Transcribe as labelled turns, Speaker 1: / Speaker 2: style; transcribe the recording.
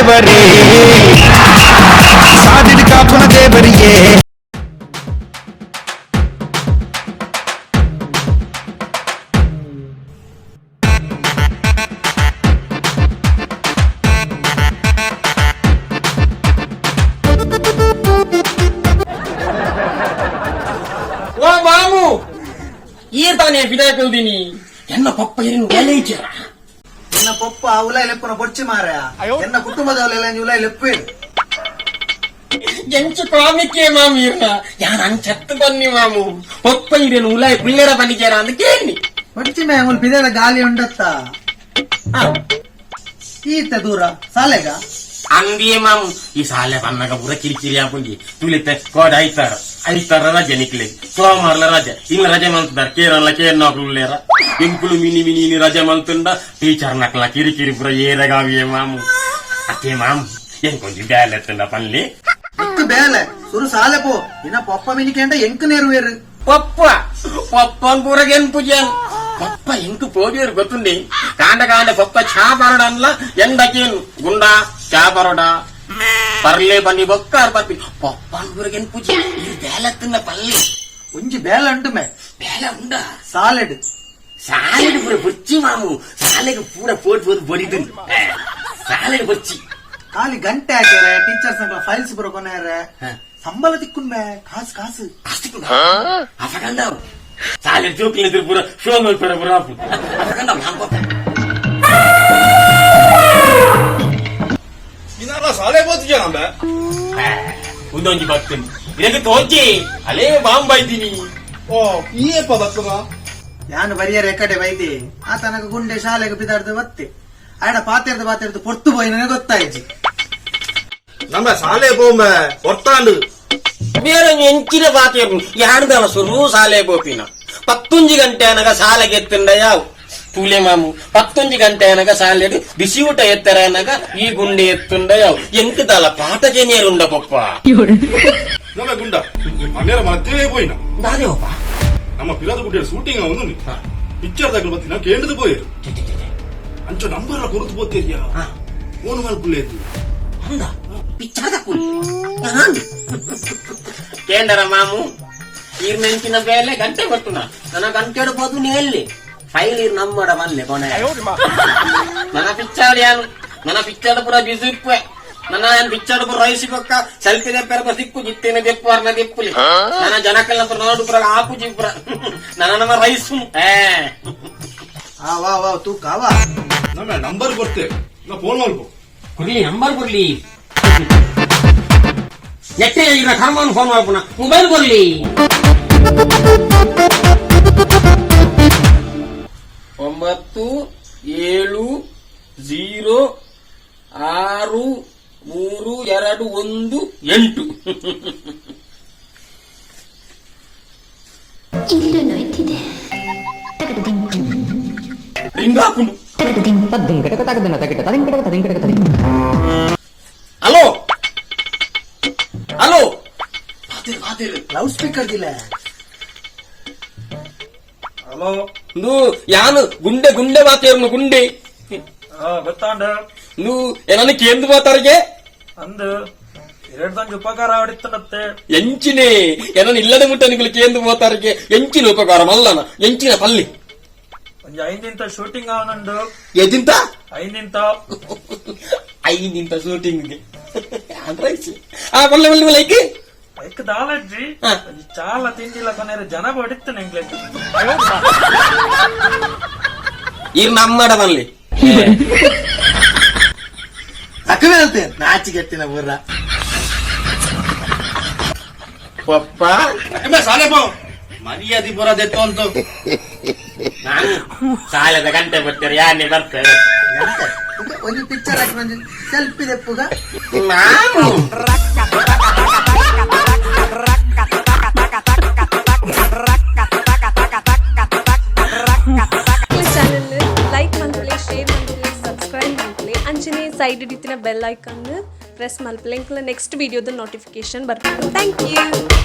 Speaker 1: ದೇವರೇ, ಸಾದಿಡ್ ಕಾಪುನ ದೇವರಿಯೇ.
Speaker 2: ಓ ಮಾಮು, ಈ ತಾನೇ ಫಿದಾಕಲ್ದಿನಿ ಎನ್ನ ಪಪ್ಪ ಏನೇನು ಬೇಲೆ ಇಚ್ಚಾರ.
Speaker 3: ಎನ್ನ ಪೊಪ್ಪ ಉಲಾಯಿ ಲೆಪ್ಪನ ಬೊಚ್ಚಿ ಮಾರ, ಎನ್ನ ಕುಟುಂಬದವಳೆಲ್ಲ ಉಲಾಯಿ ಲೆಪ್ಪೇರು.
Speaker 2: ಎಂಚು ಕಾಮಿಕೆ ಮಾಮು ಇರ್ನ ಯಾನ್ ಅಂಚತ್ತು ಬನ್ನಿ ಮಾಮು, ಪಪ್ಪ ಇರೇನು ಉಲಾಯಿ ಪುಳ್ಳೆರ ಬನ್ನಿಜಾರ ಅಂತ ಕೇಳಿ.
Speaker 3: ಬೊಚ್ಚಿ ಮೇ, ಅವ್ನು ಬಿದದ ಗಾಲಿ ಉಂಡತ್ತ. ಈತ ದೂರ ಸಾಲೆಗ.
Speaker 2: ಅಂದಿಯೇ ಮಾಮು, ಈ ಸಾಲೆ ಬನ್ನಗ ಪೂರ ಕಿರಿಕಿರಿ ಹಾಕೊಂಡಿ ತುಳಿತೆ ಕೋಡ ಐತಾರ ಐತಾರ ರಜೆ ನಿಕ್ಲೆ, ಸೋಮವಾರಲ ರಜೆ ಇನ್ನ ರಜೆ ಮಲ್ತದಾರ ಕೇರಳ ಕೇರ್ನಾಕ್ಲು ಎಂಕುಲು ಮಿನಿ ಮಿನಿ ಇನಿ ರಜೆ ಮಲ್ತುಂಡ ಟೀಚರ್ ನಕ್ಲ ಕಿರಿಕಿರಿ ಪೂರ ಏರಗಾವಿಯೇ ಮಾಮು. ಅತ್ತೆ ಮಾಮು, ಎಂಕೊಂಜಿ ಬ್ಯಾಲೆ ಎತ್ತುಂಡ ಪನ್ಲಿ.
Speaker 3: ಎಕ್ಕು ಬೇಲೆ ಸುರು ಸಾಲೆ ಪೋ, ಇನ್ನ ಪೊಪ್ಪ ಮಿನಿಕೇಂಡ ಎಂಕ್ ನೇರುವೇರು.
Speaker 2: ಪಪ್ಪ ಪಪ್ಪನ್ ಪೂರ ಗೆನ್ಪುಜಾನ್ ಪಪ್ಪ ಎಂಕು ಪೋಡಿಯರು ಗೊತ್ತುಂಡಿ. ಕಾಂಡ ಕಾಂಡ ಪಪ್ಪ ಚಾ ಬರೋಡ ಅನ್ಲ ಎಂಡಕೇನು ಗುಂಡ ಚಾ ಬರೋಡ ಪರ್ಲೆ ಬನ್ನಿ ಬೊಕ್ಕಾರ್ ಪಪ್ಪಿ ಪಪ್ಪನ್ ಪೂರ ಗೆನ್ಪುಜಿ ಈ ಬೇಲತ್ತಿನ ಪಲ್ಲಿ.
Speaker 3: ಒಂಜಿ ಬೇಲೆ ಉಂಟು ಮೇ.
Speaker 2: ಬೇಲ ಉಂಡ.
Speaker 3: ಸಾಲೆಡ್.
Speaker 2: ಸಾಲೆಡ್ ಪೂರ ಬೊಚ್ಚಿ ಮಾಮು, ಸಾಲೆಗೆ ಪೂರ ಪೋಟ್ ಪೋದು ಬೊಡಿದು ಸಾಲೆಡ್ ಬೊಚ್ಚಿ.
Speaker 3: ಖಾಲಿ ಗಂಟೆ ಹಾಕ್ಯಾರೆ, ಟೀಚರ್ಸ್ ಫೈಲ್ಸ್ ಬರೋ ಕೊನೆಯಾರೆ. ಸಂಬಳ ತಿಕ್ಕುನ್ ಮೇ, ಕಾಸು ಕಾಸು.
Speaker 2: ಅಫಗಂಡ ಸಾಲೆ ಜೋಕ್ಲಿದ್ರು ಪೂರ ಶೋ ಮಲ್ಪರ ಪೂರ ಅಫಗಂಡ ಹಂಗ.
Speaker 4: ಇನ್ನಾರ ಶಾಲೆ ಬೋತಿದ್ಯಾ ನಂಬೆ?
Speaker 2: ಒಂದೊಂಜಿ ಬರ್ತೇನೆ ಇದಕ್ಕೆ ತೋಚಿ ಅಲೇ ಬಾಂಬಾಯ್ತೀನಿ.
Speaker 4: ಓ, ಈ ಏಪ ಬರ್ತದ?
Speaker 3: ಯಾನು ಬರಿಯರ್ ಎಕಡೆ ಬೈದಿ ಆ ತನಕ ಗುಂಡೆ ಶಾಲೆಗೆ ಬಿದಾಡ್ದು ಬತ್ತೆ ಆಡ ಪಾತೆರ್ದು ಪಾತೆರ್ದು ಪೊರ್ತು ಪೋಯಿ ನನಗೆ ಗೊತ್ತಾಯ್ತು.
Speaker 4: ನಮ್ಮ ಶಾಲೆ ಪೋಂಬೆ ಹೊರ್ತಾಂಡು.
Speaker 2: ಬೇರೆ ಎಂಚಿನ ಬಾತೇರು ಯಾರ್ದವ ಸುರು ಸಾಲೆ ಬೋಪಿನ 11 ಗಂಟೆ ಅನಗ ಸಾಲೆಗೆ ಎತ್ತುಂಡ ಯಾವು ತೂಲೆ ಮಾಮು, 11 ಗಂಟೆ ಅನಗ ಸಾಲೆಡು ಬಿಸಿ ಊಟ ಎತ್ತರ ಅನಗ ಈ ಗುಂಡೆ ಎತ್ತುಂಡ ಯಾವು ಎಂಕದಲ್ಲ ಪಾಠಕ್ಕೆ ನೇರುಂಡ ಪಪ್ಪ.
Speaker 4: ನಮ್ಮ ಗುಂಡ ಮನೇರ ಮತ್ತೇ ಪೋಯಿನ.
Speaker 2: ದಾದೇವಪ್ಪ.
Speaker 4: ನಮ್ಮ ಪಿರಾದ ಗುಡ್ಡೆ ಶೂಟಿಂಗ್ ಒಂದು ಪಿಕ್ಚರ್ ತಗೊಂಡು ಬತ್ತಿ ನಾವು ಕೇಂದ್ರದ ಪೋಯರು. ಅಂಚ ನಂಬರ್ ಕೊರತು ಪೋತೇರಿಯಾ, ಫೋನ್ ಮಲ್ಪುಳ್ಳೇದು.
Speaker 2: ಅಂದ ಪಿಕ್ಚರ್ ಕೇಂದ್ರ ಮಾಮು, ಈರ್ ನೆಂಚಿನ ಬೇಲೆ ಗಂಟೆ ಕೊಟ್ಟುನ ನನ್ನ ಗಂಟೆ ಇಡ್ಬೋದು. ನೀ ಎಲ್ಲಿ ಫೈಲ್ ಇರ್ ನಮ್ಮಡ ಮಲ್ಲೆ ಕೊನೆ. ನನ್ನ ಪಿಕ್ಚರ್ ಯಾನು ನನ್ನ ಪಿಕ್ಚರ್ ಪೂರ ಬಿಸಿ ಇಪ್ಪೆ. ನನ್ನ ಏನ್ ಪಿಕ್ಚರ್ ಪೂರ ರೈಸ್ ಬೊಕ್ಕ ಸೆಲ್ಫಿ ದೆಪ್ಪರ ಸಿಕ್ಕು ಜಿತ್ತೇನೆ ದೆಪ್ಪು ದೆಪ್ಪುಲಿ. ನನ್ನ ಜನಕ್ಕೆಲ್ಲ ಪೂರ ನೋಡು ಪೂರ ಆಪುಜಿ ಪೂರ ನನ್ನ ನಮ್ಮ ರೈಸ್ ಏ.
Speaker 3: ಆ ವಾ ವಾ ತೂಕ ವಾ.
Speaker 4: ನಮ್ಮ ನಂಬರ್ ಕೊಡ್ತೆ, ನಾ ಫೋನ್ ಮಲ್ಪು.
Speaker 2: ಕೊಡ್ಲಿ ನಂಬರ್ ಕೊಡ್ಲಿ. ಎಟ್ಟೆ ಇರ ಕರ್ಮನ್ ಫೋನ್ ಮಾಡ್ಪುಣ ಮೊಬೈಲ್ ಕೊಡ್ಲಿ. 9 7 0 6 3 2 1 8.
Speaker 5: ಇಲ್ಲೂ ನೋಯ್ತಿದೆ.
Speaker 2: ರಿಂಗ್ ಹಾಕುಂಡು. ಹಲೋ ಹಲೋ,
Speaker 3: ಲೌಡ್ ಸ್ಪೀಕರ್ ದಿಲ್ಲ.
Speaker 6: ಹಲೋ.
Speaker 2: ನು ಯಾನು ಗುಂಡೆ ಗುಂಡೆ ಮಾತೇರ್ನು ಗುಂಡೆ.
Speaker 6: ಗೊತ್ತಾಂಡ.
Speaker 2: ನು ಏನನ್ನು ಕೇಂದ್ರ ಮಾತಾರಿಗೆ.
Speaker 6: ಅಂದು ಎರಡ್ದಂಜ್ ಉಪಕಾರ ಆಡಿತ್ತನತ್ತೆ.
Speaker 2: ಎಂಚಿನೇ ಏನನ್ನು ಇಲ್ಲದೆ ಮುಟ್ಟ ನಿಗುಲು ಕೇಂದ್ರ ಮಾತಾರಿಗೆ ಎಂಚಿನ ಉಪಕಾರ ಮಲ್ಲನ ಎಂಚಿನ ಪಲ್ಲಿ.
Speaker 6: ಒಂಜಿ ಐದಿಂತ ಶೂಟಿಂಗ್ ಅವನುಂಡು.
Speaker 2: ಎದಿಂತ?
Speaker 6: ಐದಿಂತ.
Speaker 2: ಐದಿಂತ ಶೂಟಿಂಗ್ ಅಂದ್ರೆ ಆ ಪಲ್ಲೆ ಪಲ್ಲೆ ಲೈಕ್.
Speaker 6: ಐಕ್ ದಾಲಜ್ಜಿ. ಒಂಜಿ ಚಾಲ ತಿಂಡಿಲ ಕೊನೆರ ಜನ ಬಡಿತ್ತನೆ ಎಂಗ್ಲೆಗ್.
Speaker 2: ಇರ್ ನಮ್ಮಡ ಮಲ್ಲಿ.
Speaker 3: ತಕ್ಕವೇ ಹೇಳ್ತೇನೆ ನಾಚಿಗೆತ್ತಿನ ಬುರ್ರ.
Speaker 2: ಪಪ್ಪ.
Speaker 4: ಶಾಲೆ ಪೋ, ಮರ್ಯಾದೆ ಬರೋದೆತ್ತು ಅಂತ.
Speaker 2: ನಾನು ಸಾಲದ ಗಂಟೆ ಬರ್ತಾರೆ ಯಾರನ್ನೇ ಬರ್ತಾರೆ.
Speaker 3: ಒಂಜಿ ಪಿಕ್ಚರ್ ಹಾಕಿ ಒಂಜಿ ಸೆಲ್ಫಿ ದೆಪ್ಪುಗ.
Speaker 2: ನಾನು
Speaker 7: ಚಾನಲ್ ಲೈಕ್ ಮಲ್ಪಲೆ, ಶೇರ್ ಮಲ್ಪಲೆ, ಸಬ್ಸ್ಕ್ರೈಬ್ ಮಲ್ಪಲೆ. ಅಂಚನೆ ಸೈಡ್ ಇತ್ತಿನ ಬೆಲ್ ಐಕನ್ ಪ್ರೆಸ್ ಮಲ್ಪಲೆ. ಇಂಕ್ಲ ನೆಕ್ಸ್ಟ್ ವಿಡಿಯೋದ ನೋಟಿಫಿಕೇಶನ್ ಬರ್ಪುಂಡು. Thank you.